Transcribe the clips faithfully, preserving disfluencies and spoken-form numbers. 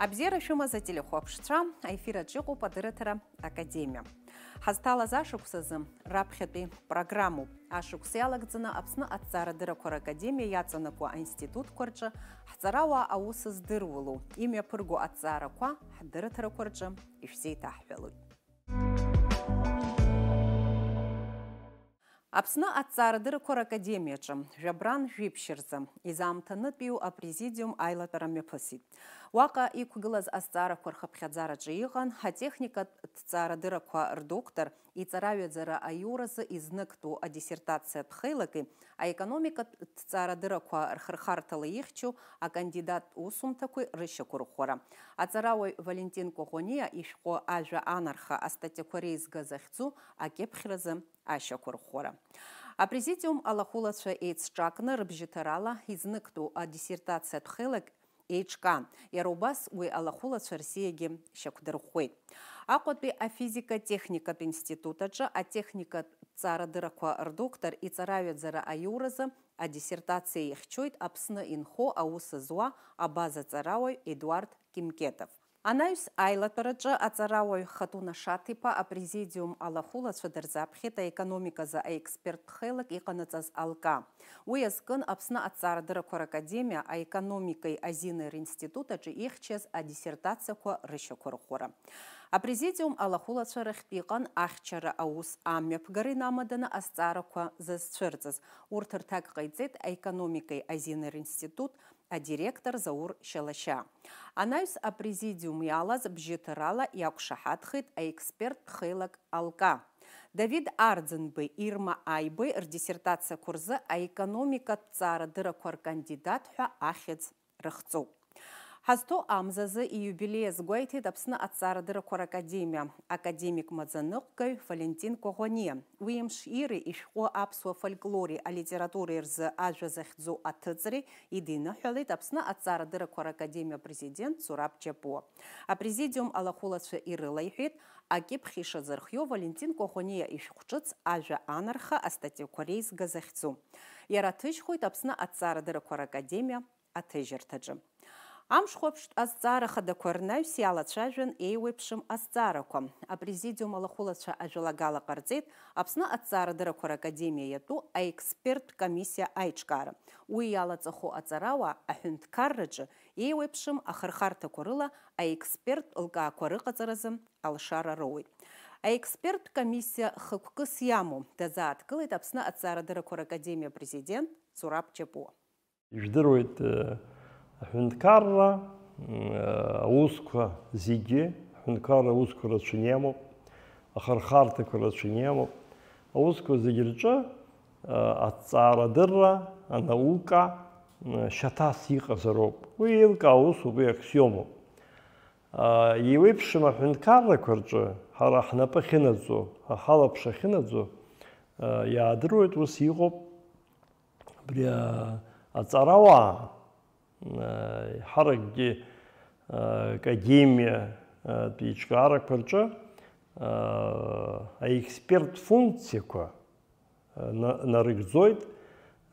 Абзиара шәымаз ателехәаԥшцәа, аефир аҿы иҟоуп адырраҭара академиа. Ҳазҭалаз ашықәс азы раԥхьатәи программоуп. Ашықәс иалагӡаны Аԥсны аҭҵаарадыррақәа ракадемиа иаҵанакуа аинститутқәа рҿы ҳҵарауаа аус здыруало имҩаԥырго аҭҵаарақәа ҳдырраҭарақәа рҿы ишәзеиҭаҳҳәалоит. Аԥсны аҭҵаарадыррақәа ракадемиаҿы жәабран жәиԥшь рзы изаамҭанытәиу апрезидиум аилатәара мҩаԥысит. Уаҟа иқәгылаз азҵаарақәа рхыԥхьаӡараҿы иҟан атехникатә ҭҵаарадыррақәа рдоктор, иҵараҩаӡара аиуразы изныктәу адиссертациатә хеилаки, аекономикатә ҭҵаарадыррақәа рхырхарҭала ихьчоу акандидаттә усумҭақәеи рышьақәырӷәӷәара. Аҵарауаҩ Валентин Коӷониа ишәҟәы Ажәа анарха астатиақәа реизга захьӡу акьыԥхьразы ашьақәырӷәӷәара. Апрезидиум алахәылацәа еицҿакны рыбжьыҭарала изныктәу адиссертациатә хеилак еиҿкаан, иара убас уи алахәылацәа рсиагьы шьақәдырӷәӷәеит. Аҟәатәи афизика-техникатә институт аҿы атехникатә ҭҵаарадыррақәа рдоктор иҵараҩаӡара аиуразы адиссертациа ихьчоит Аԥсны инхо аус зуа абаза ҵарауаҩ Едуард Кимкетов. Анаҩс аилатәараҿы аҵарауаҩ Хатуна Шаҭ-иԥа апрезидиум алахәылацәа дырзаԥхьеит аекономиказы аексперттә хеилак иҟанаҵаз алка. Уи азкын Аԥсны аҭҵаарадыррақәа ракадемиа аекономикеи азинеи ринститут аҿы ихьчаз адиссертациақәа рышьақәырӷәӷәара. Апрезидиум алахәылацәа рахьтә иҟан ахьчара аус амҩаԥгара инамаданы азҵаарақәа зазцәырҵыз. Урҭ рҭак ҟаиҵеит аекономикеи азинеи ринститут адиректор Заур Шьалашьаа. Анаҩс апрезидиум иалаз бжьыҭарала иақәшаҳаҭхеит аексперттә хеилак алка. Давид Арӡынбеи Ирма Аибеи рдиссертациақәа рзы аекономикатә ҭҵаарадыррақәа ркандидат ҳәа ахьӡ рыхҵоуп. Ҳазҭоу амзазы ииубилеи азгәеиҭеит Аԥсны аҭҵаарадыррақәа ракадемиа академик маӡаныҟәгаҩ Валентин Коӷониа. Уи имш ири ишәҟәы аԥсуа фольклори алитературеи рзы ажәа захьӡу аҭыҵреи идиныҳәалеит Аԥсны аҭҵаарадыррақәа ракадемиа апрезидент Зураб Џьапуа. Апрезидиум алахәылацәа ирылаиҳәеит, акьыԥхь ишазырхиоу Валентин Коӷониа ишәҟә ҿыц Ажәа анарха астатиақәа реизга захьӡу. Иара аҭыжьхоит Аԥсны аҭҵаарадыррақәа ракадемиа аҭыжьырҭаҿы. Амшхәаԥштә азҵаара хадақәа рнаҩс иалацәажәан еиуеиԥшым азҵаарақәа. Апрезидиум алахәылацәа ажәалагала ҟарҵеит Аԥсны аҭҵаарадыррақәа ракадемиа иатәу аексперттә комиссиа аиҿкаара. Уи иалаҵахо аҵарауаа аҳәынҭқарраҿы еиуеиԥшым ахырхарҭақәа рыла аексперттә лкаақәа рыҟаҵаразы алшара роуеит. Аексперттә комиссиа хықәкыс иамоу дазааҭгылеит Аԥсны аҭҵаарадыррақәа ракадемиа апрезидент Зураб Џьапуа. Ижәдыруеит, э, аҳәынҭқарра, м, э, аусқәа зегьы, аҳәынҭқарра аусқәа рацәаны иамоуп, ахырхарҭақәа рацәаны иамоуп. Аусқәа зегьы рҿы, э, аҭҵаарадырра, анаука, м, шьаҭас иҟазароуп. Уи еилкаау усуп, уи аксиомоуп. Э, еиуеиԥшым аҳәынҭқаррақәа рҿы ҳара ҳнапы ахьынаӡо, ҳалаԥш ахьынаӡо, э, иаадыруеит, ус иҟоуп. Абри, а, аҵарауаа, а, еиҳаракгьы, а, академиа, а, еиҿкаарақәа рҿы, а, аексперт функциақәа, а, на-, нарыгӡоит,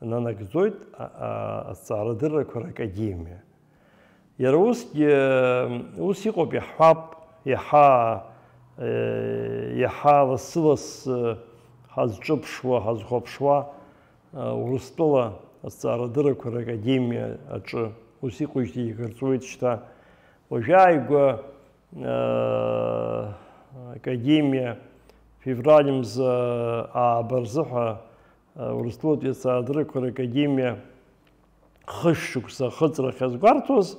нанагӡоит, а, а, азҵаарадыррақәа ракадемиа. Иара усгьы, ус иҟоуп, иаҳҳәап, иаҳа, э, иаҳа лассы-лассы ҳазҿыԥшуа, ҳазхәаԥшуа, э, Урыстәыла азҵаарадыррақәа ракадемиа аҿы. Ус иҟоижьҭеи игарҵуеит шьҭа. Уажәааигәа, э, академиа февраль мза ааба рзыҳәа, э, Урыстәылатәи азҵаарадыррақәа ракадемиа хышықәса ахыҵра ахьазгәарҭоз,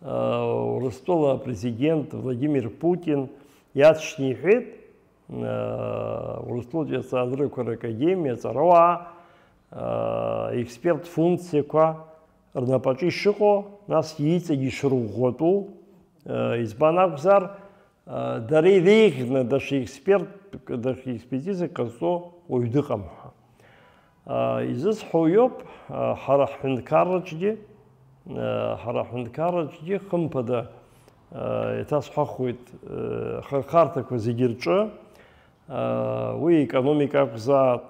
Урыстәыла апрезидент Владимир Путин иаҵшьны иҳәеит, Урыстәылатәи азҵаарадыррақәа ракадемиа аҵарауаа, аексперт функциақәа рнапаҿы ишыҟоу, насгьы иҵегь ишырӷәӷәатәу, избан акәзар, Дара иреиӷьны даҽа експерт, даҽа експертизак ҟазҵо уаҩ дыҟам ҳәа. Изысҳәо иоуп, ҳара ҳҳәынҭқарраҿгьы, ҳара ҳҳәынҭқарраҿгьы, хымԥада, еиҭасҳәахуеит, ахырхарҭақәа зегьы рҿы, уи аекономика акәзаат,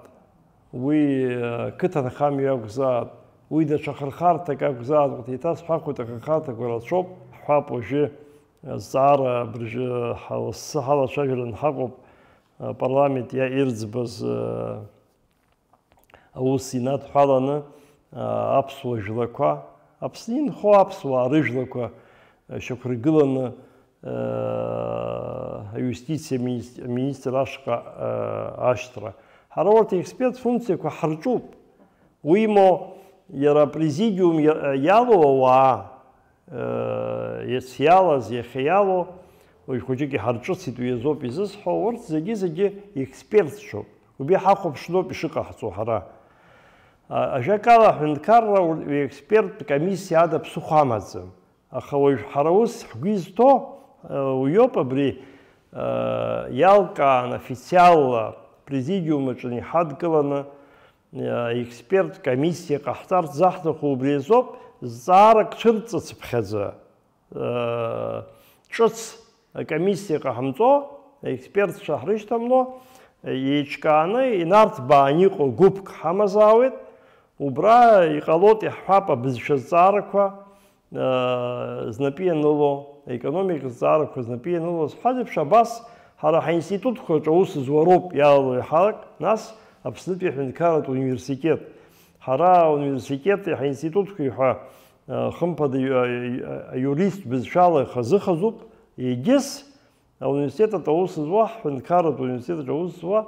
Уи, э, қыҭанхамҩа акәзаап, уи даҽа хырхарҭак акәзаап, урҭ еиҭасҳәахуеит, ахырхарҭақәа рацәоуп, ҳҳәап уажәы, Азҵаара абыржәы ҳа-, лассы ҳалацәажәаран ҳаҟоуп, апарламент иа-, ирӡбаз, э, аус инадҳәаланы, э, аԥсуа жәлақәа, Аԥсны инхо аԥсуаа рыжәлақәа, э, шьақәыргыланы, э, аиустициа министр, аминистр ашҟа, э, ашьҭра. Ҳара урҭ аексперт функциақәа ҳарҿуп. Уимоу, иара апрезидиум иа-, иалоу ауаа, э, иациалаз, иахьа иалоу, уажә хәыҷык иҳарҿыцит, уи азоуп изысҳәо, урҭ зегьы-зегьы експертцәоуп. Убри ҳахәаԥшноуп ишыҟаҳҵо ҳара. А-, ажәакала, аҳәынҭқарра уи-, уи аексперттә комиссиа ада ԥсыхәа амаӡам. Аха уажә ҳара ус ҳгәы изҭо, э, уиоуп абри, э, иалкаан официалла президиум аҿы иҳадкыланы, э, аексперттә комиссиа ҟаҳҵарц заҳҭаху убри азоуп, зҵаарак цәырҵыцыԥхьаӡа, э, ҿыц акомиссиа ҟаҳамҵо, аекспертцәа ҳрышьҭамло, еиҿкааны инарҭбаан иҟоу гәыԥк ҳамазаауеит, убра иҟалоит, иаҳҳәап, абызшәа зҵаарақәа, э, знапы ианыло, аекономика зҵаарақәа знапы ианыло, сҳәаз еиԥш, абас ҳара ҳаинститутқәа рҿы аус зуа роуп иалало иаҳарак, нас Аԥснытәи аҳәынҭқарратә университет. Ҳара ауниверситети ҳаинститутқәеи ҳәа, э, хымԥада, э, э, аиурист бызшәала ихазы-хазуп, егьыс ауниверситет аҿы аус зуа, ҳҳәынҭқарратә университет аҿы аус зуа,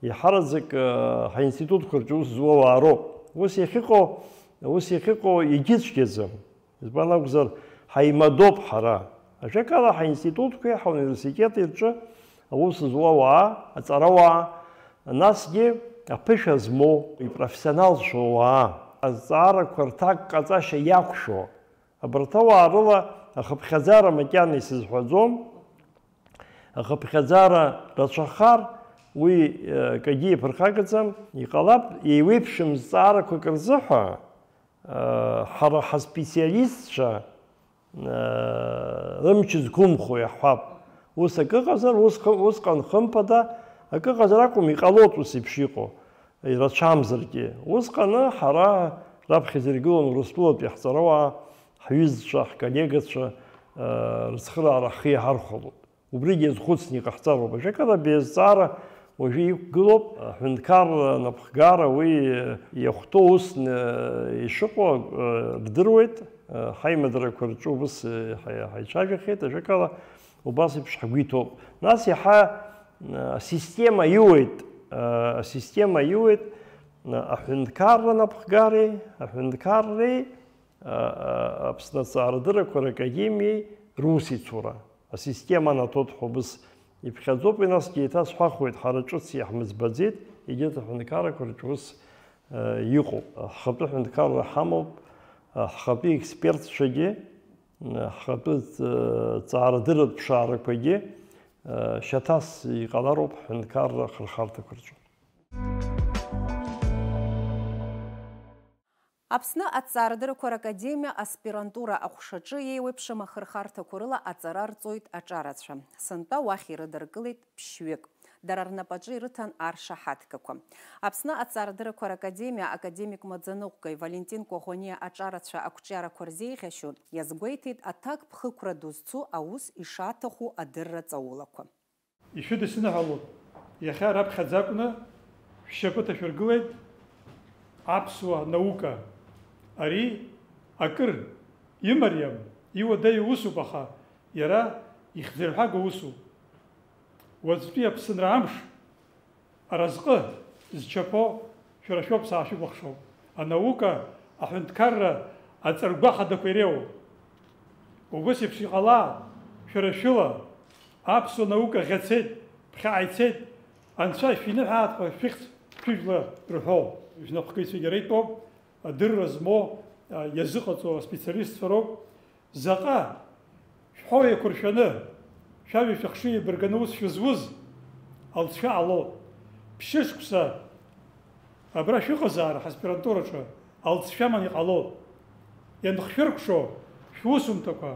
иаҳараӡак, э, ҳаинститутқәа рҿы аус зуа уаа роуп. Ус иахьыҟоу, ус иахьыҟоу егьыцәгьаӡам. Избан акәзар, ҳаимадоуп ҳара. Ажәакала, ҳаинститутқәеи ҳауниверситети рҿы аус зуа уаа, аҵарауаа, насгьы аԥышәа змоу, ипрофессионалцәоу ауаа, азҵаарақәа рҭак ҟаҵашьа иақәшәо, абарҭ ауаа рыла ахыԥхьаӡара макьана исызҳәаӡом. Ахыԥхьаӡара рацәахар, уи, э, акгьы иаԥырхагаӡам. Иҟалап, еиуеиԥшым зҵаарақәак рзыҳәа, э, ҳара ҳаспециалистцәа, э, рымч зқәымхо иаҳҳәап. Ус акы ыҟазар, ус хы-, усҟан хымԥада, акы ыҟазар акәым, иҟалоит ус еиԥш иҟоу, ирацәамзаргьы. Усҟаны ҳара раԥхьаӡа иргылон Урыстәылатәи ҳҵарауаа, ҳҩызцәа, ҳколлегацәа, э, рыцхыраара ҳхы иаҳархәалон. Убригьы иазхәыцны иҟаҳҵароуп. Ажәакала, абри азҵаара уажәы иқәгылоуп, аҳәынҭқарра напхгара уи иахәҭоу усны ишыҟоу рдыруеит, ҳаимадарақәа рҿы убыс ҳаицәажәахьеит, ажәакала, убас еиԥш ҳгәы иҭоуп. Нас иаҳа асистема иуеит, асистема иуеит аҳәынҭқарра напхгареи, аҳәынҭқарреи, Аԥсны аҵаарадыррақәа ракадемиеи русеицура асистема анаҭоит ҳәа убыс иԥхьаӡоуп, уи насгьы еиҭасҳәахуеит, ҳара ҿыц иаҳмыӡбаӡеит, егьырҭ аҳәынҭқаррақәа рҿы ус, э, иҟоуп. Ҳхатәы ҳәынҭқарра ҳамоуп, э, ҳхатәы експертцәагьы, э, ҳхатәы, э, ҵаарадырратә ԥшаарақәагьы, э, шьаҭас иҟалароуп ҳҳәынҭқарра ахырхарҭақәа рҿы. Аԥсны аҭҵаарадыррақәа ракадемиа аспирантура аҟәшаҿы еиуеиԥшым ахырхарҭақәа рыла аҵара рҵоит аҿарацәа. Сынтәа уахь ирыдыркылеит ԥшьҩык. Дара рнапаҿы ирыҭан аршаҳаҭгақәа. Аԥсны аҭҵаарадыррақәа ракадемиа академик маӡаныҟәгаҩ Валентин Коӷониа аҿарацәа ақәҿиарақәа рзеиӷьашьо иазгәеиҭеит аҭакԥхықәра ду зцу аус ишаҭаху адырра ҵаулақәа. Ишәыдысныҳәалоит, иахьа раԥхьаӡа акәны шәшьапы ҭашәыргылеит аԥсуа наука. Ари акыр имариам, иуадаҩу усуп, аха иара ихьӡырҳәага усуп. Уаҵәтәи Аԥсынра амш аразҟы зчаԥо шәара шәоуп саашәыкәыхшоуп. Анаука, аҳәынҭқарра аҵаргәахадақәа иреиуоуп. Убыс еиԥш иҟалааит, шәара шәыла аԥсуа наука ӷьацеит, ԥхьаҟа ицеит, анцәа шәиныҳәааит ҳәа шәыхьӡ шәыжәла рҳәо. Шәнапхгаҩцәагьы ара итәоуп, адырра змоу, а, иазыҟаҵоу аспециалистцәа роуп. Заҟа шәҳәоу еиқәыршәаны, шәажәа шәыхшыҩ еибырганы ус шәызуз, алҵшәа ҟалоит. Ԥшьышықәса абра шәыҟазаара ҳаспирантураҿы алҵшәаман иҟалоит. Ианхшәыркәшо шәусумҭақәа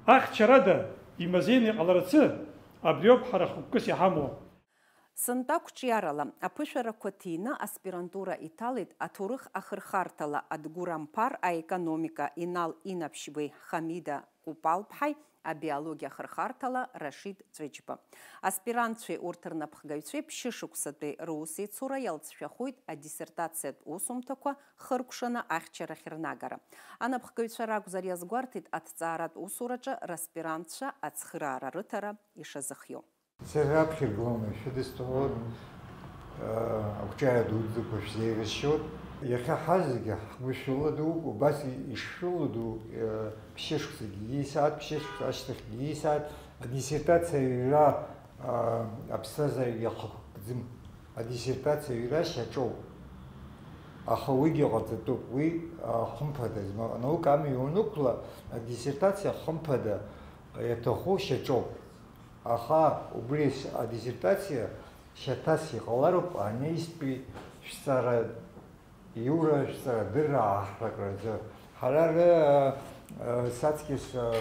ахьчарада имазеины иҟаларцы, абриоуп ҳара хықәкыс иҳамоу. Сынтәа қәҿиарала аԥышәарақәа ҭины аспирантура иҭалеит аҭоурых ахырхарҭала Адгәыр Амԥар, аекономика Инал Инаԥшьбеи Хамида Купалԥҳаи Абиологиа ахырхарҭала Рашид Ҵәыџьба. Аспирантцәеи урҭ рнапхгаҩцәеи ԥшьышықәсатәи русеицура иалҵшәахоит адиссертациатә усумҭақәа хыркәшаны ахьчарахь рнагара. Анапхгаҩцәа ракәзар иазгәарҭеит аҭҵааратә усураҿы распирантцәа ацхыраара рыҭара ишазыхиоу. Сара раԥхьа главное шәыдысҵалон, э, ақәҿиара дуӡӡақәа шәзеиӷьасшьоит. Иахьа ҳазегьы ҳгәышәыла ду, убас ишшәыла ду, э, ԥшьышықәсагьы, исааҭ ԥшьышықәса ашьҭахьгьы, исааҭ адиссертациа аҩра, э, аԥсҭазаараҿы иахьхәыгӡым. Адиссертациа аҩра шьаҿоуп. Аха уигьы ҟаҵатәуп, уи, э, хымԥада, зма-, анаука амҩа уанықәла, адиссертациа хымԥада иаҭаху шьаҿоуп. Аха убри с-, адиссертациа шьаҭас иҟалароуп анеизтәи шәҵара иура, шәҵарадырра ааҳракразы. Ҳара ара, э, саҵкьыс, э,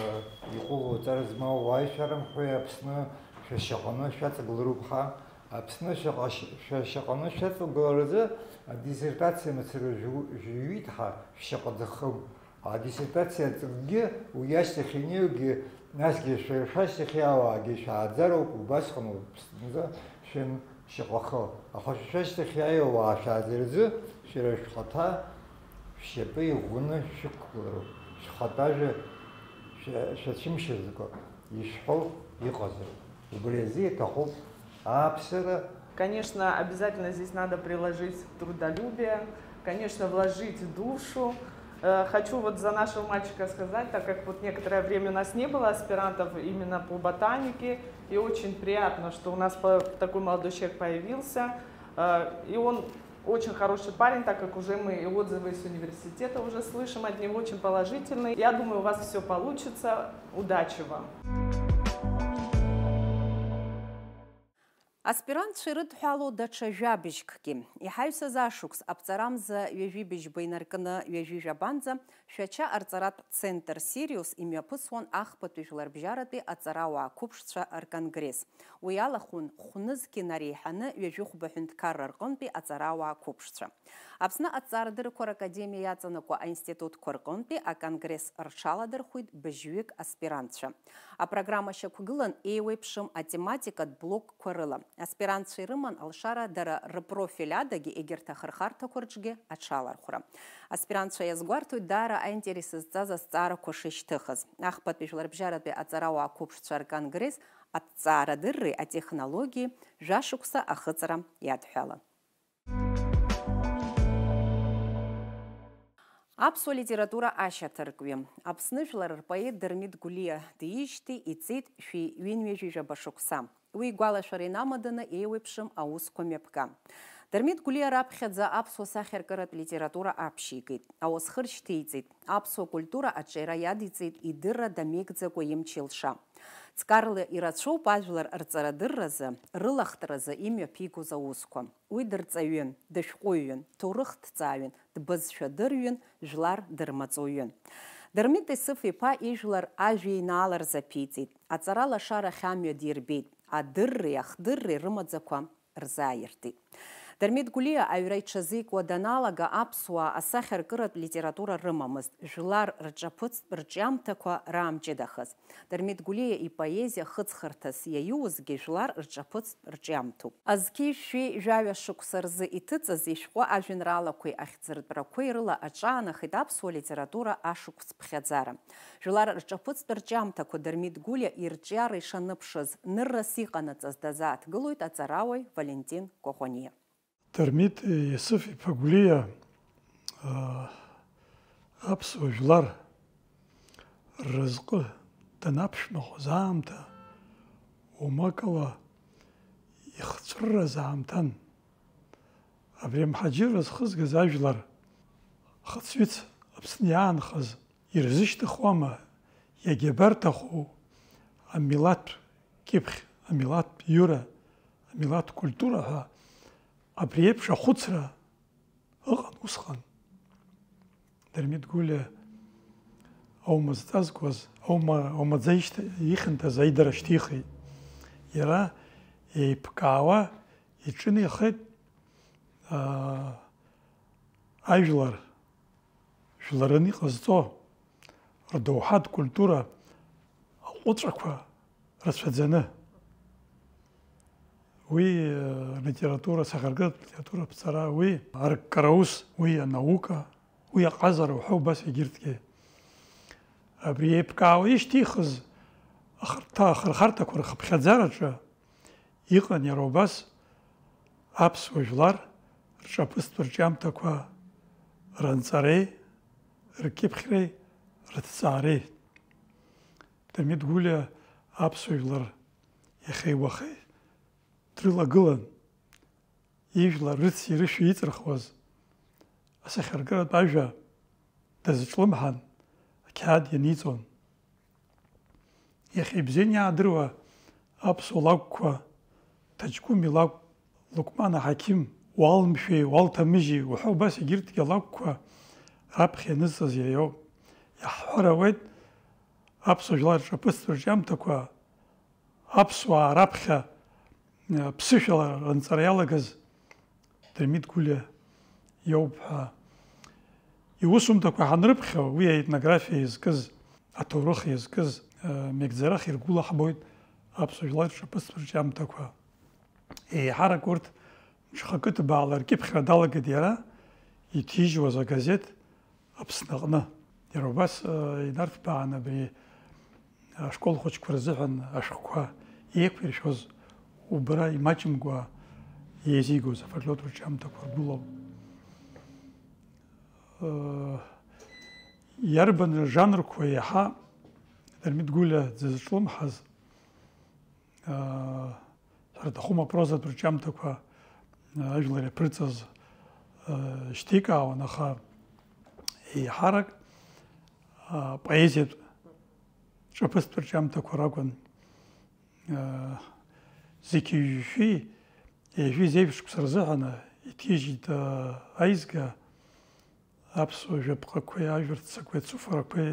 иҟәыӷоу ҵара змоу уааи шәарымҳәеи, Аԥсны шәашьаҟаны шәаҵагылароуп ҳа. Аԥсны шәаҟа-, шәашьаҟаны шәаҵагыларазы адиссертациа мацара жәу-, жәаҩит ҳа, шәшьаҟаӡахым. Адиссертациа ҵакгьы уи ашьҭахь инеиуагьы, насгьы шәара шәашьҭахь иаауаагьы шәааӡароуп, убасҟан Аԥсынӡа шәымшьаҟахы. Аха шәа шәашьҭахь иааиуа ауаа шәааӡаразы шәара шәхаҭа шәшьапы иӷәӷәаны шәықәгылароуп, шәхатә ажәа шәа-, шәацәымшьаӡакәа ишәҳәо иҟазароуп. Убри азы иаҭахуп ааԥсара. Конечно, обязательно здесь надо приложить трудолюбие, конечно, вложить душу. Э, хочу вот за нашего мальчика сказать, так как вот некоторое время у нас не было аспирантов именно по ботанике, и очень приятно, что у нас по-, такой молодой человек появился. Э, и он очень хороший парень, так как уже мы и отзывы из университета уже слышим от него, очень положительные. Я думаю, у вас всё получится. Удачи вам! Аспирантцәа ирыдҳәалоу даҽа жәабжькгьы. Иҳаҩсыз ашықәс аԥҵарамза ҩажәи быжьба инаркны ҩажәи жәабанӡа Шәача арҵаратә центр Сириус имҩаԥысуан ахԥатәи жәларбжьаратәи аҵарауаа қәыԥшцәа рконгресс. Уи алахәын хәнызқь инареиҳаны ҩажәихәба ҳәынҭқарра рҟынтәи аҵарауаа қәыԥшцәа. Аԥсны аҭҵаарадыррақәа ракадемиа иаҵанакуа аинститутқәа рҟынтәи аконгресс рҽаладырхәит быжьҩык аспирантцәа. Апрограмма шьақәгылан еиуеиԥшым атематикатә блокқәа рыла. Аспирантцәа ирыман алшара дара рпрофиль адагьы егьырҭ ахырхарҭақәа рҿгьы аҽалархәра. Аспирантцәа иазгәарҭоит даара аинтерес зҵаз азҵаарақәа шышьҭыхыз. Ахԥатәи жәларбжьаратәи аҵарауаа қәыԥшцәа рконгресс аҭҵаарадырреи атехнологиеи жәашықәса ахыҵра иадҳәалан. Аԥсуа литература ашьаҭаркҩы, Аԥсны жәлар рпоет Дырмит Гәлиа диижьҭеи иҵит шәи ҩынҩажәи жәаба шықәса. Уи игәалашәара инамаданы еиуеиԥшым аусқәа мҩаԥган. Дырмит Гәлиа раԥхьаӡа аԥсуа сахьаркыратә литература аԥшьигеит, ауасхыр шьҭеиҵеит, аԥсуа культура аҿиара иадиҵеит идырра дамеигӡакәа имч-илша. Ҵкарла ирацәоуп ажәлар рҵарадырразы, рылахтразы имҩаԥигоз аусқәа. Уи дырҵаҩын, дышәҟәыҩҩын, ҭоурыхҭҵааҩын, дбызшәадырҩын, жәлар дырмаҵуҩын. Дырмит Есыф-иԥа ижәлар ажәеинраала рзаԥиҵеит, аҵара лашарахь амҩа дирбеит, адырреи ахдырреи рымаӡақәа рзааиртит. Дырмит Гәлиа аҩра иҽазикуа даналага, аԥсуаа асахьаркыратә литература рымамызт, жәлар рҿаԥыцтә рҿиамҭақәа раамҷыдахаз. Дырмит Гәлиа ипоезиа хыҵхырҭас иаиуазгьы жәлар рҿаԥыцтә рҿиамҭоуп. Азқьи жәшәи жәаҩа шықәса рзы иҭыҵыз ишәҟәы ажәеинраалақәеи ахьӡыртәрақәеи рыла аҿаанахеит аԥсуа литература ашықәс ԥхьаӡара. Жәлар рҿаԥыцтә рҿиамҭақәа Дырмит Гәлиа ирҿиара ишаныԥшыз, ныррас иҟанаҵаз дазааҭгылоит аҵарауаҩ Валентин Коӷониа. Дырмит Есыф-иԥа Гәлиа, аа, аԥсуа жәлар рразҟы данаԥшәмахоз аамҭа, уамакала ихҵәрыраз аамҭан. Абри амҳаџьырра зхызгаз ажәлар, хыцҩыц Аԥсны иаанхаз, ирзышьҭыхуама, иагьабарҭаху амилаҭ кьыԥхь, амилаҭ иура, амилаҭ культура ҳәа абри еиԥш ахәыцра ыҟан усҟан. Дырмит Гәлиа аума зҵазкуаз, аума, аумаӡа ишьҭа-, ихьанҭаз аидара шьҭихит. Иара еиԥкаауа иҿынеихеит, аа, ажәлар, жәларын иҟазҵо, рдоуҳатә культура, ҟәыҵәақәа рацәаӡаны. Уи, э, литература, сахьаркыратә литература аԥҵара, уи арккара ус, уи анаука, уи аҟазара уҳәа убас егьырҭгьы. Абри еиԥкаауа ишьҭихыз ахырҭа-, ахырхарҭақәа рхыԥхьаӡараҿы иҟан иара убас аԥсуа жәлар рҿаԥыцтә рҿиамҭақәа ранҵареи, ркьыԥхьреи, рыҭҵаареи. Дырмит Гәлиа аԥсуа жәлар иахьеи уахеи дрылагылан, ижәлар рыци рышәи иҵырхуаз асахьаркыратә ажәа дазҿлымҳан, ақьаад ианиҵон. Иахьа ибзианы иаадыруа аԥсуа лакәқәа, Ҭаҷкәым илакә, Лукман аҳақьым, Уалмшәеи, Уалҭамыжьи уҳәа убас егьырҭгьы алакәқәа раԥхьа ианызҵаз иара иоуп. Иаҳҳәар ауеит, аԥсуа жәлар рҿаԥыцтә рҿиамҭақәа аԥсуаа раԥхьа, э, ԥсышәала ранҵара иалагаз Дырмит Гәлиа иоуп ҳәа. Иусумҭақәа ҳанрыԥхьо, уи аетнографиа иазкыз, аҭоурых иазкыз, э, меигӡарах иргәылаҳбоит аԥсуа жәлар рҿаԥыцтә рҿиамҭақәа. Еиҳарак урҭ мҽхакы ҭбаала ркьыԥхьра далагеит иара, иҭижьуаз агазеҭ Аԥсны аҟны. Иара убас, э, инарҭбаан абри ашкол хәыҷқәа рзыҳәан ашәҟәқәа еиқәиршәоз убра имаҷымкәа еизигоз афольклортә рҿиамҭақәа ргәылоуп. Э, иарбан жанрқәа иаҳа Дырмит Гәлиа дзызҿлымҳаз? Ҳәара аҭахума, апрозатә рҿиамҭақәа ажәлар иаԥырҵаз шьҭеикаауан, аха еиҳарак апоезиатә ҿаԥыцтә рҿиамҭақәа ракәын. Зқьи жәшәи ҩажәи зеижә шықәса рзыҳәан иҭижьит аизга аԥсуа жәаԥҟақәеи ажәа рццакқәеи ацифрақәеи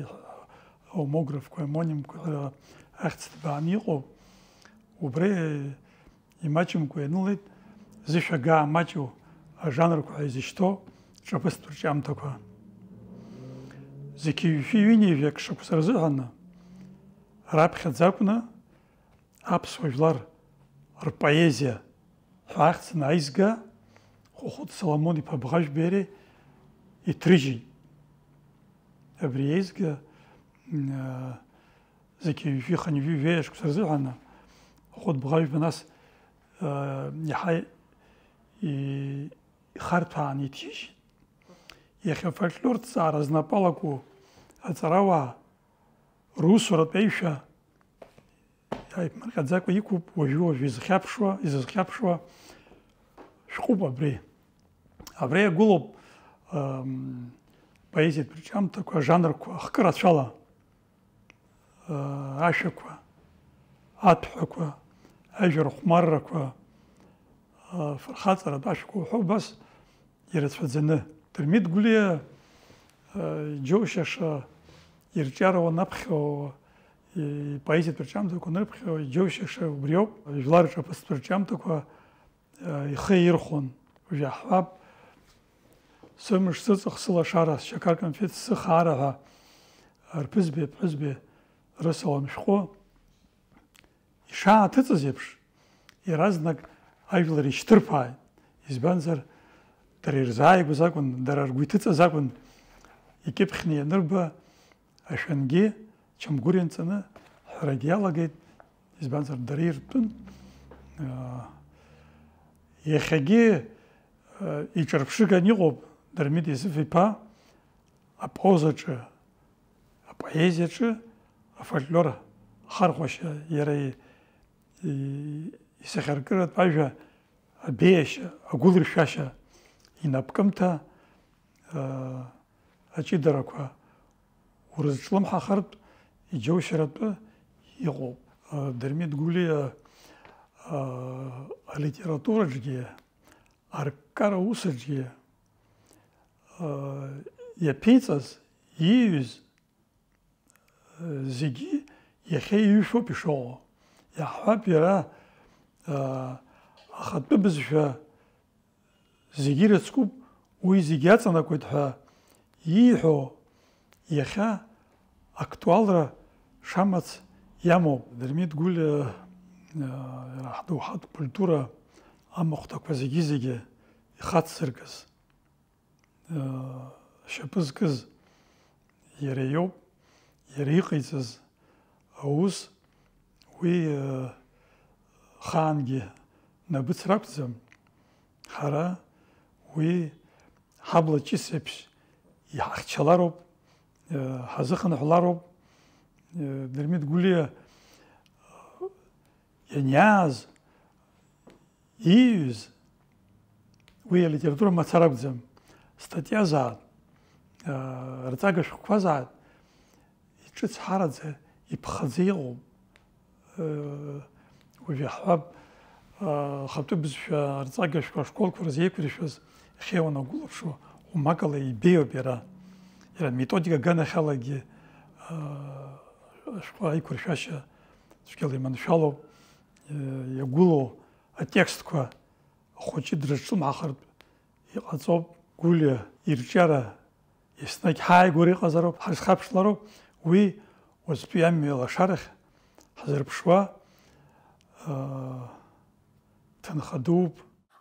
аомографқәеи аомонимқәеи ҳәа ахьӡ ҭбааны иҟоуп. Убри имаҷымкәа ианылеит зышәагаа маҷу ажанрқәа ҳәа изышьҭоу ҿаԥыцтә рҿиамҭақәа. Зқьи жәшәи ҩынҩажәи акы шықәса рзыҳәаны раԥхьаӡа акәны аԥсуа жәлар рпоезиа ҳәа ахьӡын аизга Хәыхәыт Соломон-иԥа Бӷажәбеи иареи иҭрыжьит. Абри аизга, м, а, зқьи жәшәи хынҩажәи жәаҩа шықәса рзыҳәан Хәыхәыт Бӷажәба нас, а, иаҳа и-, ихарҭәаан иҭижьит. Иахьа афольклорҭҵаара знапы алаку аҵарауаа русуратә аишәа иааиԥмырҟьаӡакәа иқәуп уажәы-уажәы изхьаԥшуа, изызхьаԥшуа шәҟәуп абри. Абри иагәылоуп, ам, поезиатә рҿиамҭақәа, ажанрқәа хкы рацәала, а, ашәақәа, аҭәҳәақәа, ажәа рхәмаррақәа, а, фырхаҵаратә ашәақәа уҳәа убас ирацәаӡаны. Дырмит Гәлиа, э, иџьоушьаша ирҿиара уанаԥхьо, ипоезиатә рҿиамҭақәа анырԥхьо, иџьоушьаша убриоуп, жәлар рҿаԥыцтә рҿиамҭақәа, э, ихы аирхәон. Уажә иаҳҳәап, сымш, сыҵых, сылашара, сшьақар-конфеҭ, сыхаара ҳәа рԥызбеи аԥҳәызбеи рысалам шәҟәы. Ишааҭыҵыз еиԥш, иаразнак ажәлар ишьҭырԥааит, избанзар, дара ирзааигәаз акәын, дара ргәы иҭыҵыз акәын, икьыԥхьны ианырба, ашәангьы чамгәыр ианҵаны ҳәарагьы иалагеит, избанзар, дара иртәын. Иахьагьы иҿырԥшыган иҟоуп Дырмит Езыф-иԥа апрозаҿы, апоезиаҿы афольклор ахархәашьа, иара и-, и-, исахьаркыратә ажәа абеиашьа, агәылыршәашьа, инапкымҭа, а, аҷыдарақәа урызҿлымҳахартә иџьоушьаратәы иҟоуп. А, Дырмит Гәлиа, а, алитератураҿгьы, арккара усаҿгьы, а, иаԥиҵаз, ииҩыз, а, зегьы иахьа иҩышәоуп ишыҟоу. Иаҳҳәап, иара, а, ахатәы бызшәа зегьы ирыцкуп, уи зегьы аҵанакуеит ҳәа ииҳәо, иахьа актуалра шамац Иамоуп, Дырмит Гәлиа, э, иара ҳдоуҳатә культура амахәҭақәа зегьы-зегьы ихацзыркыз, э, шьапы зкыз иара иоуп, иара иҟаиҵаз аус уи, э, хаангьы набыц ракәӡам, ҳара уи ҳабла ҷыс еиԥш иҳахьчалароуп, э, ҳазыхынҳәлароуп. Э, Дырмит Гәлиа, э, ианиааз, ииҩыз, уи алитература мацара акәӡам, статиазаат, э, рҵага шәҟәқәазаат, иҿыцҳараӡа, иԥхаӡа иҟоуп. Э, уажә иаҳҳәап, э, ахатәы бызшәа арҵага шәҟәы ашколқәа рзы еиқәыршәаз, иахьа уанагәылаԥшуа, умакала ибеиоуп иара. Иара методика аганахьалагьы, э, ашәҟәы аиқәыршәашьа цәгьала иманшәалоуп, э, иагәылоу атекстқәа ахәыҷы дрызҿлымҳахартә иҟаҵоуп, Гәлиа ирҿиара еснагь ҳааигәара иҟазароуп, ҳазхьаԥшлароуп, уи уаҵәтәи амҩа лашарахь ҳзырԥшуа, аа, ҭынха дууп.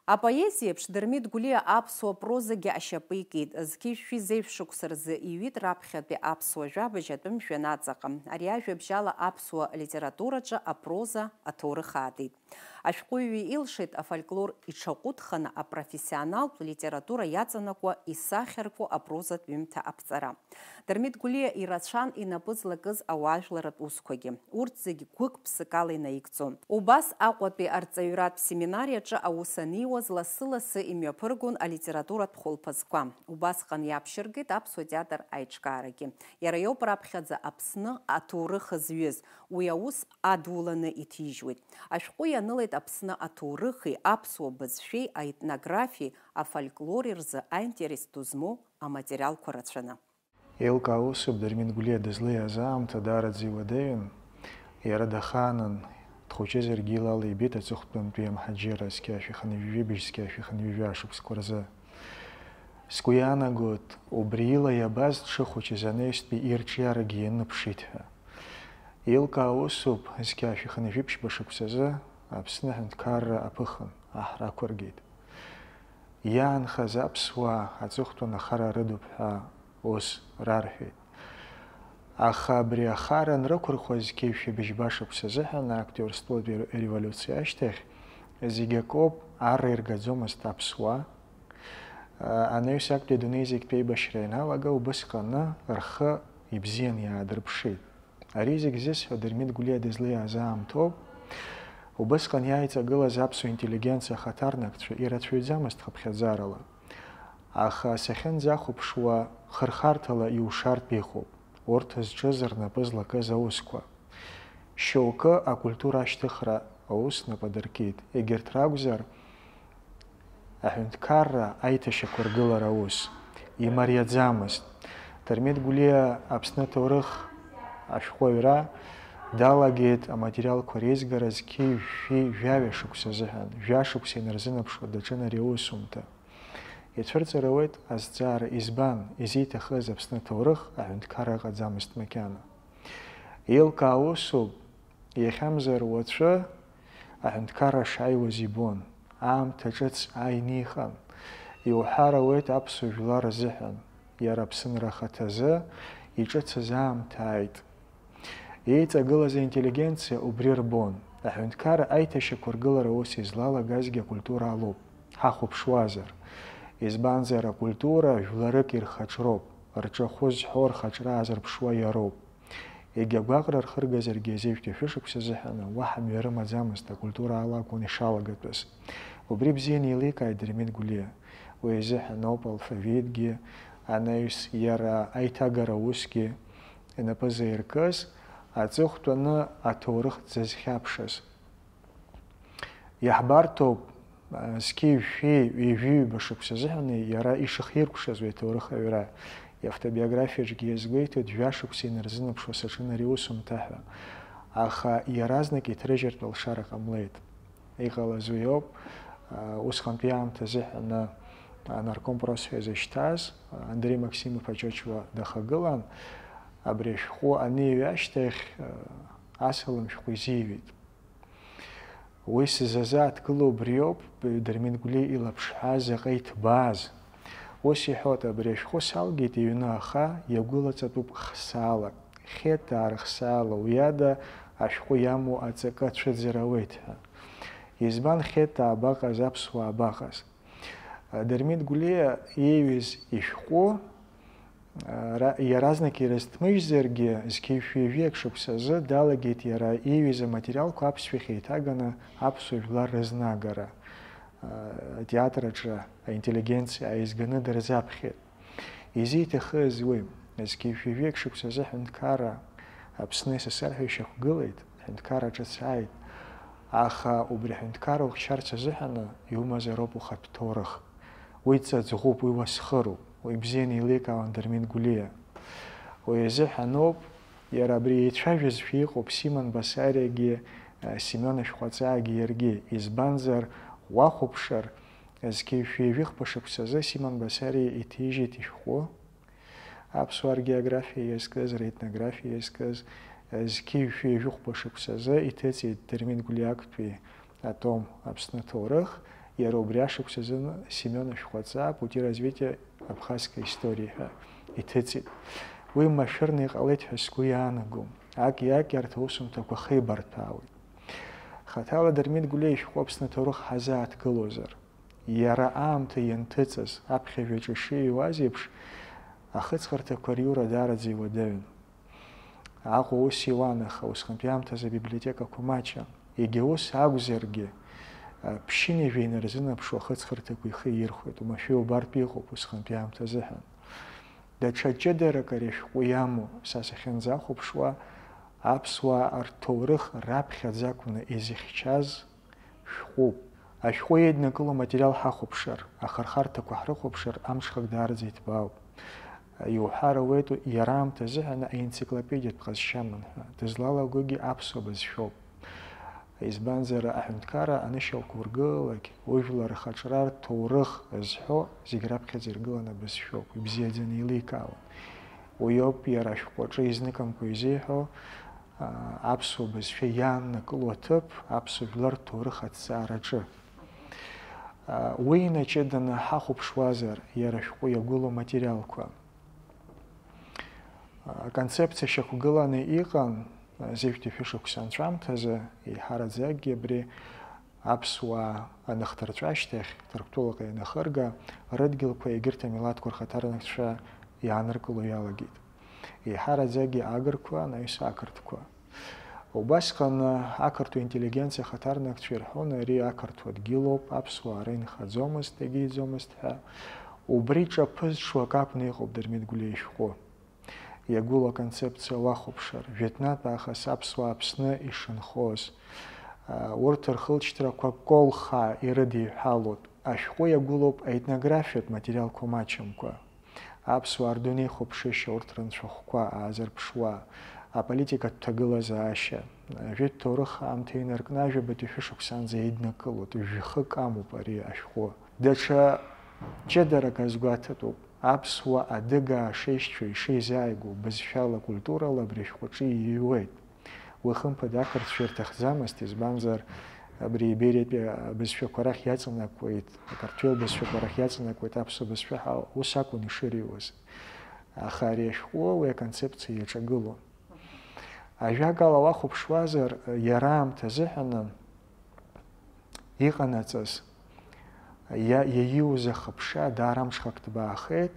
Апоезиеиԥш Дырмит Гәлиа аԥсуа прозагьы ашьапы икит. Зқьи жәшәи зеижә шықәса рзы иҩит раԥхьатәи аԥсуа жәабжь атәым жәҩан аҵаҟа. Ари ажәабжьала аԥсуа литератураҿы апроза аҭоурых аатит. Ашәҟәыҩҩы илшеит афольклор иҽаҟәыҭханы апрофессионалтә литература иаҵанакуа исахьарку апрозатә ҩымҭа аԥҵара. Дырмит Гәлиа ирацәан инапы злакыз ауаажәларратә усқәагьы. Урҭ зегь гәык-ԥсыкала инаигӡон. Убас Аҟәатәи арҵаҩратә семинариаҿы аус аниуаз лассы-лассы имҩаԥыргон алитературатә хәылԥазқәа. Убасҟан иаԥшьыргеит аԥсуа театр аиҿкаарагьы. Иара иоуп раԥхьаӡа Аԥсны аҭоурых зҩыз, уи аус адуланы иҭижьуеит. Ашәҟәы ианылеит Аԥсны аҭоурыхи аԥсуа бызшәеи аетнографиеи афольклори рзы аинтерес ду змоу аматериалқәа рацәаны. Еилкаау усуп, Дырмит Гәлиа дызлеиз аамҭа даараӡа иуадаҩын. Иара дахаанын, дхәыҷызаргьы илала ибеит аҵыхәтәантәи амҳаџьырра, зқьи жәшәи хынҩажәи жәибжь, зқьи жәшәи хынҩажәи жәаа шықәсқәа рзы. Сгәы иаанагоит, убри ила иабаз дшыхәыҷыз анаҩстәи ирҿиарагьы ианыԥшит ҳәа. Еилкаау усуп, зқьи жәшәи хынҩажәи жәиԥшьба шықәсазы Аԥсны аҳәынҭқарра аԥыхын, аҳра ақәыргеит. Иаанхаз аԥсуаа аҵыхәтәан ахара рыдуп ҳәа ус рарҳәеит. Аха абри ахара анрықәырхуа зқьи жәшәи быжьба шықәса азыҳәан актиор стәылатәи револиуциа ашьҭахь зегь акоуп арра иргаӡомызт аԥсуаа. Анаҩс актәи адунеи зегьтә еибашьра ианалага, убысҟаны рхы ибзиан иаадырԥшит. Ари зегь зысҳәо Дырмит Гәлиа дызлеиз аамҭоуп. Убысҟан иааиҵагылаз аԥсуа интеллигенциа ахаҭарнакцәа ирацәаҩӡамызт хыԥхьаӡарала. Аха сахьынӡахәаԥшуа, хырхарҭала иушартә иҟоуп урҭ зҿыз рнапы злакыз аусқәа. Шьоукы акультура ашьҭыхра аус нап адыркит. Егьырҭ ракәзар, аҳәынҭқарра аиҭашьақәыргылара аус имариаӡамызт. Дырмит Гәлиа Аԥсны аҭоурых ашәҟәыҩҩра далагеит аматериалқәа реизгара зқьи жәшәи жәаҩа шықәса азыҳәан, жәа шықәса инарзынаԥшуа даҿын ари аусумҭа. Ицәырҵыр ауеит азҵаара, избан изиҭахыз Аԥсны аҭоурых аҳәынҭқарра ыҟаӡамызт макьана. Еилкаау усуп, иахьамзар уаҵәы аҳәынҭқарра шааиуаз ибон, аамҭа ҿыц ааины иҟан. Иуҳәар ауеит аԥсуа жәлар азыҳәан, иара аԥсынра ахаҭазы иҿыцыз аамҭа ааит. Еиҵагылаз аинтеллигенциа убри рбон, аҳәынҭқарра аиҭашьақәыргылара аус излалагазгьы акультура алоуп, ҳахәаԥшуазар. Избанзар, акультура жәларык ирхаҿроуп, рҿахәы зҳәо рхаҿра аазырԥшуа иароуп. Егьа гәаҟра рхыргазаргьы, азеижәтәи шәышықәса азыҳәан уаҳа мҩа рымаӡамызт, акультура ала акәын ишалагатәыз. Убри бзианы еиликааит Дырмит Гәлиа. Уи азыҳәан ауп алфавитгьы, анаҩс иара аиҭагара усгьы инапы заиркыз, аҵыхәтәаны аҭоурых дзазхьаԥшыз. Иаҳбарҭоуп, зқьи жәшәи ҩажәи ҩба шықәса азыҳәан иара ишыхиркәшаз уи аҭоурых аҩра. Иавтобиографиаҿгьы иазгәеиҭоит, жәа шықәса инарзынаԥшуа саҿын ари аусумҭа ҳәа. Аха иаразнак иҭрыжьыртә алшара ҟамлеит. Иҟалаз уи ауп, усҟантәи аамҭа азыҳәан анарком просс ҳәа изышьҭаз Андреи Максим-иԥа Чочуа дахагылан, абри ашәҟәы аниҩы ашьҭахь, асалам шәҟәы изиҩит. Уи сзазааҭгыло убриоуп, Дырмит Гәлиа илаԥшҳәа заҟа иҭбааз. Ус иҳәоит, абри ашәҟәы салгеит иҩны, аха иагәылаҵатәуп хсаалак, хеҭаа рыхсаала, уи ада ашәҟәы иамоу аҵакы ацәыӡыр ауеит ҳәа. Избан хеҭаа абаҟаз, аԥсуаа абаҟаз? Дырмит Гәлиа ииҩыз ишәҟәы, ра-, иаразнак ирызҭмыжьзаргьы, зқьи жәшәи ҩажәи ак шықәсазы далагеит иара ииҩыз аматериалқәа аԥсшәахь еиҭаганы аԥсуа жәлар рызнагара, атеатр аҿы аинтеллигенциа ааизганы дырзаԥхьеит. Изиҭахыз уи, зқьи жәшәи ҩажәи ак шықәсазы аҳәынҭқарра Аԥсны СССР ҳәа ишьақәгылеит, аҳәынҭқарра ҿыц ааит, аха убри аҳәынҭқарра ухьчарц азыҳәаны иумазароуп ухатә ҭоурых. Уи ҵаҵӷәуп, уи уасхыруп, уи бзианы еиликаауан Дырмит Гәлиа. Уи азыҳәаноуп, иара абри еицәажәазшәа иҟоуп Симон Басариагьы, Семион Ашәҟәаҵаагьы иаргьы, избанзар, уахәаԥшыр, зқьи жәшәи ҩажәи хԥа шықәсазы Симон Басариа иҭижьит ишәҟәы, аԥсуаа ргеографиа иазкыз, ретнографиа иазкыз, зқьи жәшәи ҩажәи хәба шықәсазы иҭыҵит Дырмит Гәлиа актәи атом Аԥсны аҭоурых, иара убри ашықәсазын Семион Ашәҟәаҵаа Пути развития абхазской истории ҳәа иҭыҵит. Уи машәырны иҟалеит ҳәа сгәы иаанагом. Аки-аки арҭ аусумҭақәа хеибарҭәаауеит. Хаҭала Дырмит Гәлиа ишәҟәы Аԥсны аҭоурых ҳазааҭгылозар, иара аамҭа ианҭыҵыз, аԥхьажәаҿы ишиҩуаз еиԥш, ахыҵхырҭақәа риура даараӡа иуадаҩын. Аҟәа ус иуан, аха усҟантәи аамҭазы абиблиотекақәа маҷын. Егьа ус акәзаргьы, ԥшьынҩажәа инарзынаԥшуа ахыҵхырҭақәа ихы иирхәеит, уамашәа иубартә иҟоуп усҟантәи аамҭазыҳәан. Даҽа ҷыдарак ари ашәҟәы иамоу, са сахьынӡахәаԥшуа, аԥсуаа рҭоурых раԥхьаӡа акәны изыхьчаз шәҟәуп. Ашәҟәы еиднакыло аматериал ҳахәаԥшыр, ахырхарҭақәа ҳрыхәаԥшыр, амҽхак даараӡа иҭбаауп. Иуҳәар ауеит, иара аамҭа азыҳәан аенциклопедиатә ҟазшьа аман ҳәа, дызлалагогьы аԥсуа бызшәоуп. Избанзар, аҳәынҭқарра анышьақәургылалак, ужәлар рхаҿра рҭоурых зҳәо зегь раԥхьаӡа иргыланы абызшәоуп, ибзиаӡаны еиликаауан. Уиоуп иара ашәҟәаҿы изныкымкәа изиҳәо, аԥсуа бызшәа иааннакыло аҭыԥ аԥсуа жәлар рҭоурых аҭҵаараҿы. Уи инаҷыданы ҳахәаԥшуазар, иара ашәҟәы иагәылоу аматериалқәа. Аконцепциа шьақәгыланы иҟан, зеижәтәи шәышықәса анҵәамҭазы, еиҳараӡакгьы абри аԥсуаа аныхдырҵәа ашьҭахь, Ҭырқәтәылаҟа ианахырга, рыдгьылқәа егьырҭ амилаҭқәа рхаҭарнакцәа иааныркыло иалагеит. Еиҳараӡакгьы агырқәа, анаҩс ақырҭқәа. Убасҟан ақырҭуа интеллигенциа ахаҭарнакцәа ирҳәон, ари ақырҭуа дгьылоуп, аԥсуаа ара инхаӡомызт, егьиӡомызт ҳәа. Убри ҿаԥызҽуак акәны иҟоуп Дырмит Гәлиа ишәҟәы. Иагәылоу аконцепциа уахәаԥшыр, жәытәнатә аахыс аԥсуаа Аԥсны ишынхоз, урҭ рхылҵшьҭрақәа колхаа ирыдиҳәалоуп. Ашәҟәы иагәылоуп аетнографиатә материалқәа маҷымкәа. Аԥсуаа рдунеихәаԥшышьа, урҭ рынцәахәқәа аазырԥшуа, аполитикатә ҭагылазаашьа, жәытә ҭоурых аамҭа инаркны ажәабатәи шәышықәсанӡа еиднакылоит, жәхык амоуп ари ашәҟәы. Даҽа ҷыдарак азгәаҭатәуп, аԥсуа адыгаа шеишьцәоу ишеизааигәоу бызшәала, культурала абри ашәҟәаҿы иҩуеит. Уи, хымԥада, ақырҭцәа ирҭахӡамызт, избанзар, абри Ибериатәи абызшәақәа рахь иаҵанакуеит, ақырҭуа бызшәақәа рахь иаҵанакуеит аԥсуа бызшәа ҳәа ус акәын ишырыҩуаз. Аха ари ашәҟәы уи аконцепциа иаҿагылон. Ажәакала, уахәаԥшуазар, иара аамҭа азыҳәаны иҟанаҵаз, иа-, иаиуз ахыԥша даара амҽхак ҭбаахеит,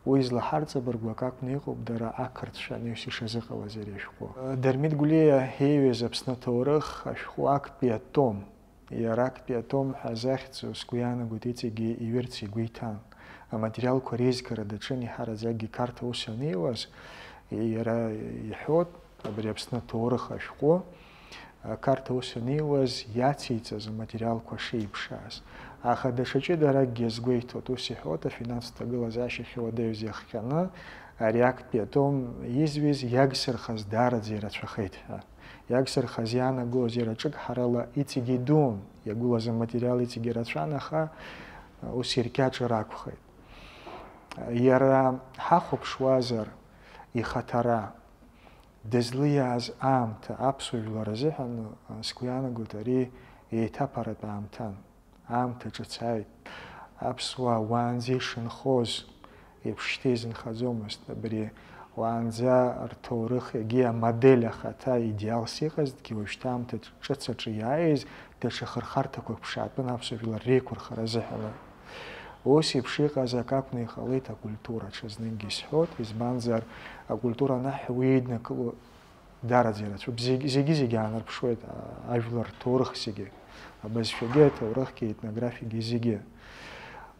уи злаҳарҵабыргуа акы акәны иҟоуп дара ақырҭцәа анаҩс ишазыҟалаз ари ашәҟәы. Дырмит Гәлиа ииҩыз Аԥсны аҭоурых ашәҟәы актәи атом, иара актәи атом ҳәа захьӡу, сгәы иаанагоит, иҵегьы иҩырц игәы иҭан. Аматериалқәа реизгара даҿын, иҳараӡакгьы Қарҭ аус анеиуаз, иара иҳәоит, абри Аԥсны аҭоурых ашәҟәы, Қарҭ аус анеиуаз иациҵаз аматериалқәа шеиԥшааз. Аха даҽа ҷыдаракгьы азгәеиҭоит, ус иҳәоит, афинанстә ҭагылазаашьахь уадаҩыз иахҟьаны ари актәи атом изҩыз иагсырхаз даараӡа ирацәахеит ҳәа. Иагсырхаз иаанагоз иара ҿык ҳарала иҵегьы идун, иагәылаз аматериал иҵегьы ирацәан, аха ус иркьаҿыр акәхеит. Иара ҳахәаԥшуазар, ихаҭара, Дызлиааз аамҭа аԥсуа жәлар азыҳәан, сгәы иаанагоит, ари еиҭаԥаратә аамҭан. Аамҭа ҿыц ааит. Аԥсуаа уаанӡа ишынхоз еиԥш шьҭа изынхаӡомызт. Абри уаанӡа рҭоурых егьи амодель ахаҭа идеалс иҟазҭгьы, уажәшьҭа аамҭа ҿыц аҿы иааиз даҽа хырхарҭақәак ԥшаатәын аԥсуа жәлар реиқәырхара азыҳәан. Ус еиԥш иҟаз акы акәны иҟалеит акультура, ҽазнынгьы исҳәоит, избанзар, акультура анаҳҳәа уи еиднакыло дараӡа ирацәоуп. Зегь-, зегьы-зегьы аанарԥшуеит, а, ажәлар рҭоурых зегьы, абызшәагьы, аҭоурыхгьы, аетнографиагьы зегьы.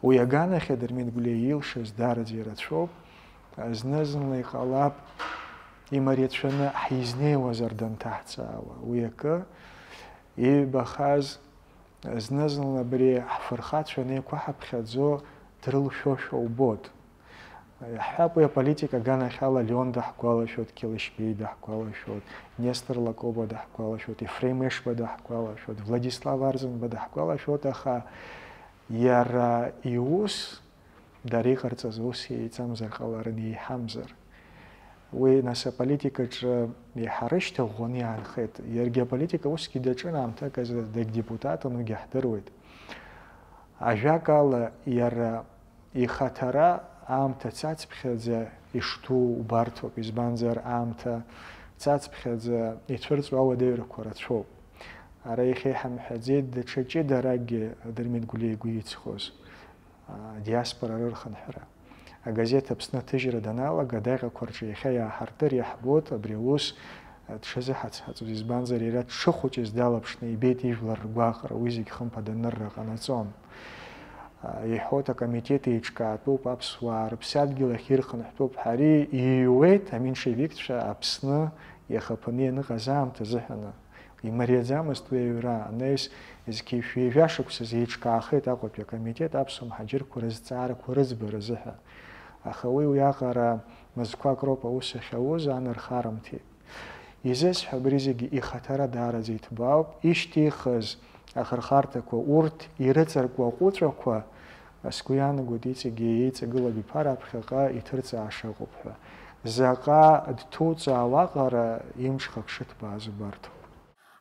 Уи аганахьа Дырмит Гәлиа илшаз дараӡа ирацәоуп. Зны-зынла иҟалап, имариацәаны ҳизнеиуазар данҭаҳҵаауа. Уи акы, иибахаз, зны-зынла абри ҳфырхацәа анеиқәаҳаԥхьаӡо дрылшәошәа убоит. Иаҳҳәап, уи аполитика аганахьала Леон даҳгәалашәоит, Келешьбеи даҳгәалашәоит, Нестор Лакоба даҳгәалашәоит, Ефрем Ешба даҳгәалашәоит, Владислав Арӡынба даҳгәалашәоит, аха иара иус дара иҟарҵаз ус еиҵамзар ҟаларын, еиҳамзар. Уи, нас, аполитикаҿы еиҳа рышьҭа ӷәӷәаны иаанхеит. Иаргьы аполитика усгьы даҿын аамҭак азы, дагьдепутатын, уигьы ҳдыруеит. Ажәакала, иара ихаҭара аамҭа цацԥхьаӡа ишҭәу убарҭоуп, избанзар, аамҭа цацԥхьаӡа ицәырҵуа ауадаҩрақәа рацәоуп. Ара иахьа иҳамҳәаӡеит даҽа ҷыдаракгьы Дырмит Гәлиа игәы иҵхоз, а, диаспора рырхынҳәра. Агазеҭ Аԥсны аҭыжьра даналага, адаҟьақәа рҿы иахьа иааҳартыр иаҳбоит абри аус дшазыҳацҳаҵоз, избанзар, иара дшыхәыҷыз далаԥшны ибеит ижәлар ргәаҟра, уи зегь хымԥада анырра ҟанаҵон. Иҳәоит, акомитет еиҿкаатәуп, аԥсуаа рыԥсадгьыл ахь ирхынҳәтәуп ҳәа, ари иҩуеит аменшевикцәа Аԥсны иахаԥаны ианыҟаз аамҭа азыҳәаны. Имариаӡамызт уи аҩра, анаҩс зқьи жәшәи ҩажәа шықәсазы еиҿкаахеит Аҟәатәи акомитет аԥсуа мҳаџьырқәа рызҵаарақәа рыӡбара азыҳәа. Аха уи уиаҟара мызқәак роуп аус ахьауз, анарха рымҭеит. Изысҳәо, абри зегьы ихаҭара даараӡа иҭбаауп, ишьҭихыз ахырхарҭақәа, урҭ ирыҵаркуа аҟәыҵәақәа, сгәы иаанагоит, иҵегьы еиҵагылоу абиԥара аԥхьаҟа иҭырҵааша ыҟоуп ҳәа. Заҟа дҭуҵаауа аҟара имҽхак шыҭбааз убарҭоуп.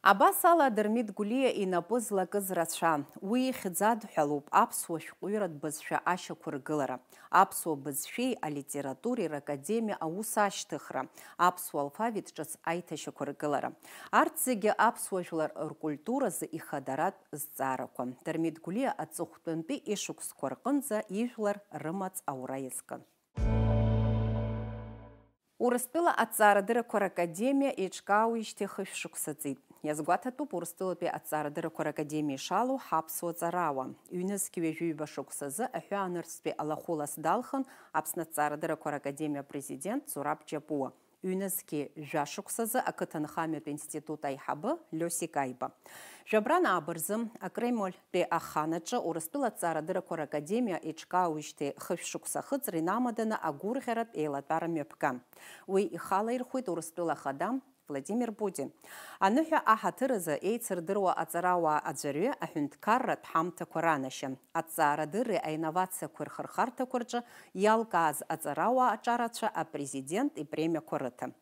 Абас ала Дырмит Гәлиа инапы злакыз рацәан. Уи ихьӡ адҳәалоуп аԥсуа шәҟәыҩратә бызшәа ашьақәыргылара, аԥсуа бызшәеи алитературеи ракадемиа аус ашьҭыхра, аԥсуа алфавит ҿыц аиҭашьақәыргылара. Арҭ зегьы аԥсуа жәлар ркультуразы ихадаратә зҵаарақәа. Дырмит Гәлиа аҵыхәтәантәи ишықәсқәа рҟынӡа ижәлар рымаҵ аура иазкын. Урыстәыла аҭҵаарадырақәа ракадемиа еиҿкаауеижьҭеи хышә шықәса ҵит. Иазгәаҭатәуп Урыстәылатәи аҭҵаарадырақәа ракадемиа ишалоу ҳаԥсуа ҵарауаа. Ҩнызқь ҩажәи ҩба шықәсазы аҳәаанырцәтәи алахәылас далхын Аԥсны аҭҵаарадырақәа ракадемиа апрезидент Зураб Џьапуа. Ҩнызқь жәа шықәсазы ақыҭанхамҩатә институт аиҳабы Лиосик Аиба. Жәабран ааба рзы Акремльтәи ахан аҿы Урыстәыла аҭҵаарадырақәа ракадемиа еиҿкаауижьҭеи хышә шықәса ахыҵра инамаданы агәырӷьаратә еилатәара мҩаԥган. Уи ихалаирхәит Урыстәыла Ахада Владимир Путин. Аныҳәа аҳаҭыр азы еицырдыруа аҵарауаа аӡәырҩы аҳәынҭқарратә ҳамҭақәа ранашьан. Аҭҵаарадырреи аинновациақәеи рхырхарҭақәа рҿы иалкааз аҵарауаа аҿарацәа апрезидент ипремиақәа рыҭан.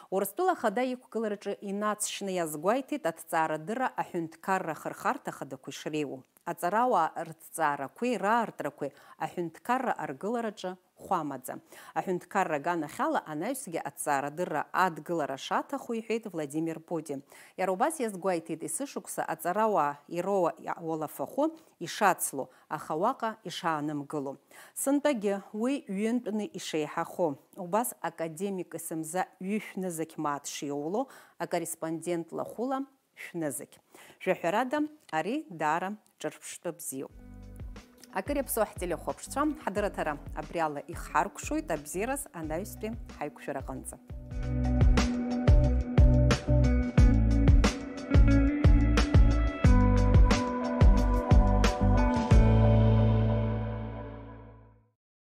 Урыстәыла Ахада иқәгылараҿы инаҵшьны иазгәеиҭеит аҭҵаарадырра аҳәынҭқарра ахырхарҭа ахадақәа ишреиуоу. Аҵарауаа рҭҵаарақәеи раартрақәеи аҳәынҭқарра аргылараҿы хәамаӡа. Аҳәынҭқарра аганахьала анаҩсгьы аҭҵаарадырра адгылара шаҭаху иҳәеит Владимир Путин. Иара убас иазгәеиҭеит, есышықәса аҵарауаа ироуа уалафахәы ишацло, аха уаҟа ишаанымгыло. Сынтәагьы уи ҩынтәны ишеиҳахо, убас академик Есымза ҩышә нызқь мааҭ шиоуло, акорреспондент лахәыла шәнызқь. Жәаҳәарада, ари даара ҿырԥштәы бзиоуп. Акыр иаԥсоу ҳтелехәаԥшцәа, ҳадырраҭара абриала ихҳаркәшоит абзиараз анаҩстәи ҳаиқәшәара аҟынӡа.